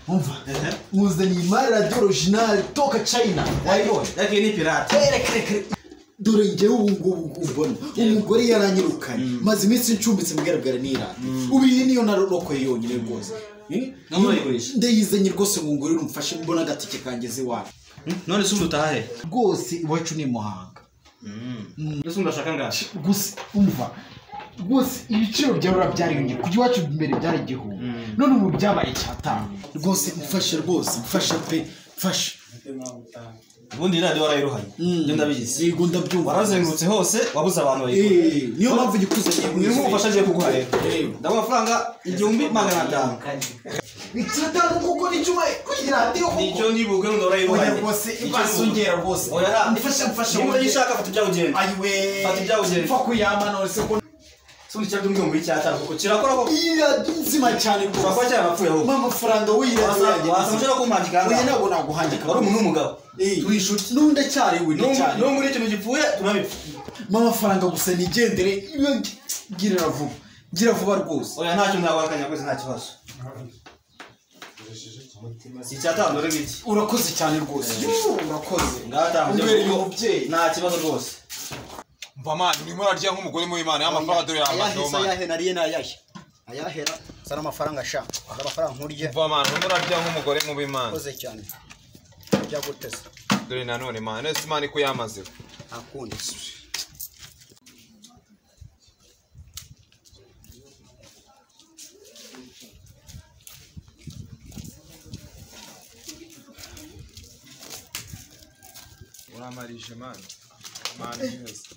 Umva, uzanye imari radiyo original toka China. Wayibonye? Lakini ni pirate. Reka. Dore njyewe ubu ngubu ubona umugore yaranyirukanye, maze iminsi ncumbitse mugaragara n'irate. Ubu iyi niyo narokoye yonyine rwose. Ndayizanye rwose ngo ngurire umfashe mbona agatike kangeze iwacu. None se utaha he? Rwose iwacu ni Muhanga. None ndashaka ngahe? Gusa umva, rwose ibiciro byawe byariyongeye, kujya iwacu mbere byari 1000, none ubu byabaye 5. Rwose mfashe, rwose mfashe pe, mfashe. Ubundi radiyo warayiruhanye, njye ndabizi. Yego ndabyumva. Warazengurutse hose wabuze abantu bayigura. Niyo mpamvu ngikuzaniye. Niyo mpamvu agiye kuguha rero. Ndaguha amafaranga 1500. 5 kuko ni icuma kuri radiyo koko. Nicyo ndibuke ngo warayiruhanye. Oya rwose ibasongera rwose. Mfashe mfashe. Niba utagishaka fata ibyawe ugende. Ayiwe. Fata ibyawe ugende. Mfa kuyama none se ko Sundi cyangwa umbwira ngo icyatanu kuko kirakora ko iya nzima cyane rwose. Ushobora kuba cyarapfuye ahubwo. Mama faranga w'iradiyo yanjye. Wasa ushobora kumpangika ahangaha. Oya ntabwo naguhangika. Wari umuntu w'umugabo. Turi inshuti. N'undi acyari we ndacyari. N'ubu muri ikintu gipfuye turabipfa. Mama faranga gusa nigendere. Girira vuba. Gira vuba rwose. Oya ntacyo ndaguhakanya rwose nta kibazo. Si icyatanu dore ngiki. Urakoze cyane rwose. Urakoze. Ngatanze. Umbereye umubyeyi. Nta kibazo rwose. Mva mani, urimo urarya nk'umugore mu Imana y'amafaranga dore yamaze mani. Ayahe nariye nayahe. Ayahera sana amafaranga sha. Amafaranga nkurye. Mva mani, urimo urarya nk'umugore mu Imana. Koze cyane. Bya gutese. Dore nanone mani, ese mani ko yamaze. Akundi. Uramarije mani.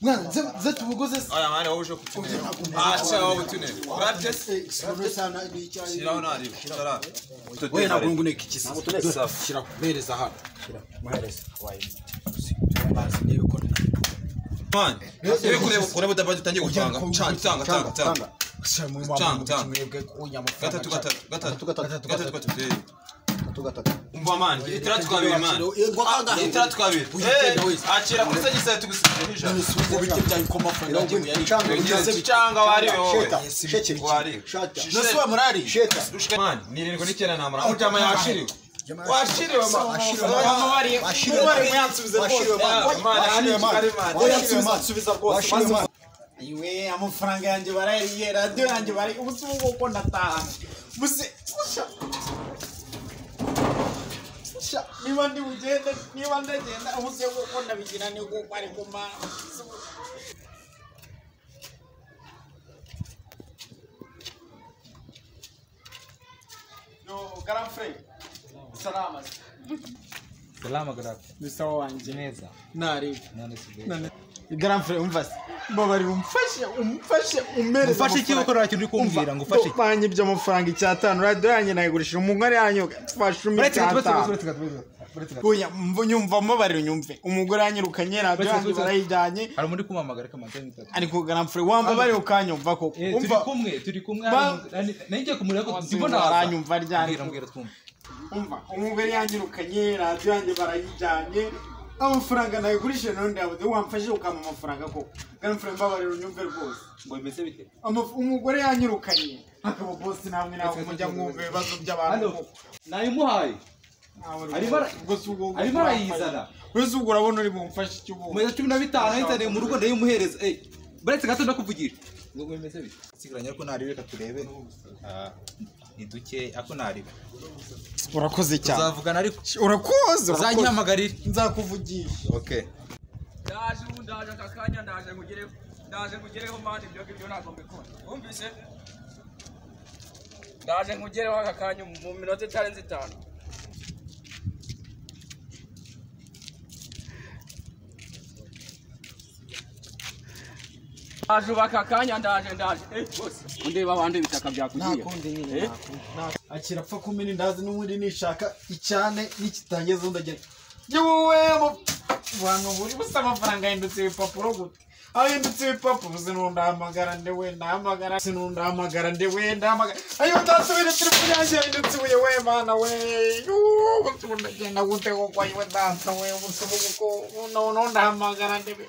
Mwana, nze tubugoze. Aya mwana wowe uje kutunera. Acha wowe utunera. Urabye se? Shiraho nari. Shara. Wewe ntabwo nguneka iki se. Shira kumereza hano. Shira, muhereza. Wayi. Bazi niba ko. Man, niba kureba kureba udabaje utangiye gutanga. Tanga tanga tanga. Tanga. Gatatu gatatu gatatu gatatu gatatu. Gatatu. Umva man, itara twabiri man. Itara twabiri. Akira kuri se gisa tugusize ijana. Ubite bya ikoma faranga ngiye. Cyangwa wari wowe. Sheta, sheta. Wari. Nose wa murari. Sheta. Man, ni 79 namara. Ujama yashiriwe. Washiriwe man. Washiriwe. Washiriwe muyansubize rwose. Washiriwe man. Subiza rwose. Ayiwe amafaranga yanjye barayariye, radiyo yanjye bari ubusa ubu ko ndatahana. Buse niba ndi bugende niba ndagenda ubuse kuko ndabigira ni kuko ari kuma. Yo, grand frère. Salama. Salama grand. Ni sawa wanje. Neza. Nari. None si. Grand frère umvase. Mbabarira umfashe umfashe ummereze. Ufashe iki gukora kintu uri kumbwira ngo ufashe iki? Banyibye amafaranga 5 radiyo yanjye nayigurishije umugore yanyu fashe umwe 5. Oya nyumva mbabarira unyumve. Umugore yanyirukanye radiyo yanjye barayijyanye. Hari umuntu kumamagara reka manze nitatu. Ariko grand frère wambabarira ukanyumva koko. Umva turi kumwe nanjye kumureba ko ndibona aranyumva ryari. Mbwira twumve. Umva umugore yanyirukanye radiyo yanjye barayijyanye. Amafaranga nayigurishije none yabuze wamfashe ukampa amafaranga koko. Grand frère mbabarira unyumve rwose. Ngo bimeze bite? Umugore yanyirukanye. Akaba boss namwe nawe mujya mwumva ibibazo by'abantu koko. Nayimuhaye. Arimo arayizana. Wese ubwo urabona uri bumfashe icyo ubu. Mu 15 ayizaniye mu rugo ndayimuhereza. Baretse gato ndakuvugisha. Ngo bimeze bite? Sigaranye ariko naribe reka turebe. Ni duke ako naribe. Urakoze cyane. Tuzavugana ariko. Urakoze. Uzanyihamagarira. Nzakuvugisha. Okay. Ndaje ubu ndaje aka kanya ndaje nkugereho. Ndaje nkugereho manje ibyo ngibyo ntabwo mbikora. Wumvise? Ndaje nkugereho aka kanya mu minota itarenze 5. Ndaje ubu aka kanya ndaje ndaje. Bose undeba abandi ibitaka byakugiye. Nakundi nyine. Akira apfa kumena indazi n'ubundi nishaka icyane nikitangeza ndagera. Yewe abantu buri busa amafaranga ahindutse ibipapuro gute? Ahindutse ibipapuro sinundahamagara ndewe ndahamagara sinundahamagara ndewe ndahamagara. Ayo ndasubira telefone yanjye yahindutse ibuye we mana we. Ubu ndagenda gute koko ayiwe data we ubu kuko noneho ndahamagara ndewe.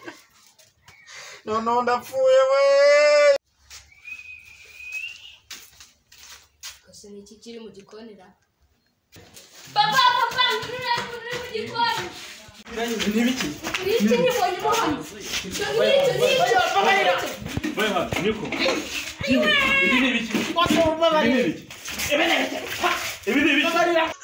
Noneho ndapfuye we. Gusa ni iki kiri mu gikoni ra? Papa papa ngwino uri mu gikoni. Ni biki? Ni iki nibonye mo hano? Ni iki ni iki? Wewe niko. Ibi ni biki? Ibi ni biki? Ibi ni biki?